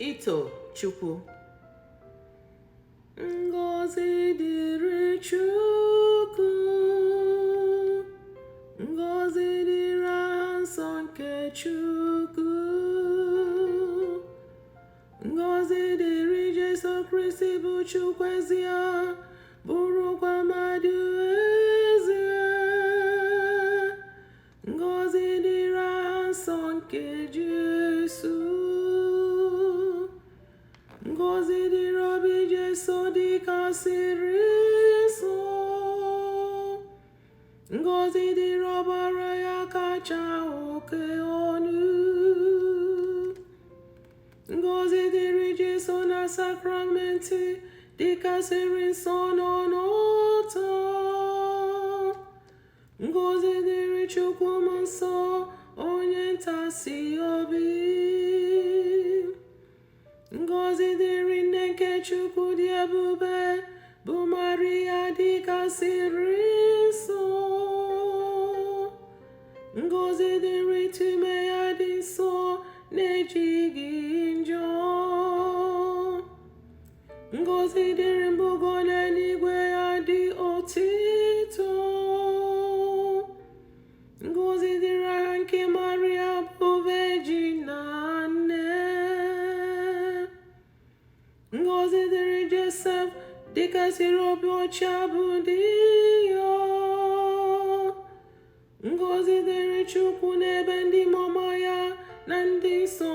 Ito Chukwu. Ngọzi dịrị Chukwu, ngọzi dịrị aha nsọ nke Chukwu, ngọzi dịrị Jesu Kristi bụ Chukwu ezie, bụrụkwa mmadụ ezie, ngọzi dịrị aha nsọ nke Jesu. Ngọzi dịrị obi Jesu dịkasịrị nsọ. Ngọzi dịrị ọbara ya kacha oke ọnụ. Ngọzi dịrị Jesu na sakramenti dịkasịrị nsọ nọ n'ọta. Ngọzi dịrị Chukwu Mmụọ Nsọ, onye ntasi obi. Ngọzi dịrị nne nke Chukwu dị ebube, bụ Maria dịkasịrị nsọ. Ngọzi dịrị ime ya dị nsọ na-ejighị njọ. Ngọzi dịrị mbugo n'eluigwe ya dị otito. Ngọzi dịrị aha nke Maria bụ Virgin na nne. Ngọzi dịrị Josef dịkasịrị obi ọcha bụ di ya. Ngọzi dịrị Chukwu n'ebe ndị mmụọ ya na ndị nsọ